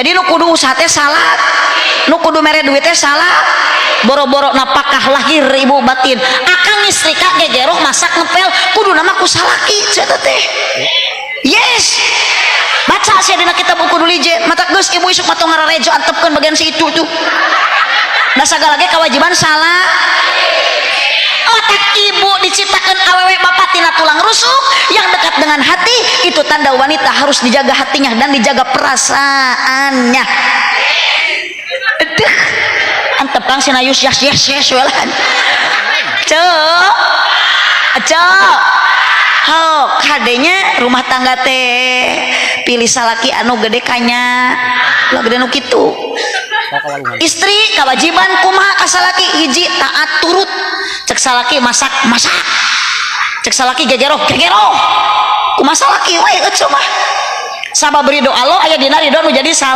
Jadi nu kudu usaha teh salah, nu kudu mere duit teh salah. Boro-boro napakah lahir ibu batin, akang ngistrika, gegeroh, masak, ngepel, kudu nama ku salaki cenah teh. Yes, baca sih dina kitab buku dulije. Mata geus ibu isuk mah tong ngararejo, antepkeun bagian si itu tuh. Nah, segala ge kewajiban salah. Otak ibu diciptakan awewe bapak tina tulang rusuk yang dekat dengan hati. Itu tanda wanita harus dijaga hatinya dan dijaga perasaannya. Aduh, antep kang sinayus. Yes, welan cek cek. Oh, kadenya rumah tangga teh pilih salaki anu gede kanya lah, gede nu kitu. Istri kewajiban kumaha ka salaki? Hiji, taat, turut. Cek salaki masak, masak. Cek salaki gegeroh, gegeroh. Kumaha salaki we, eueuh mah. Sabab ridho Allah aya dina ridho nu jadi salah.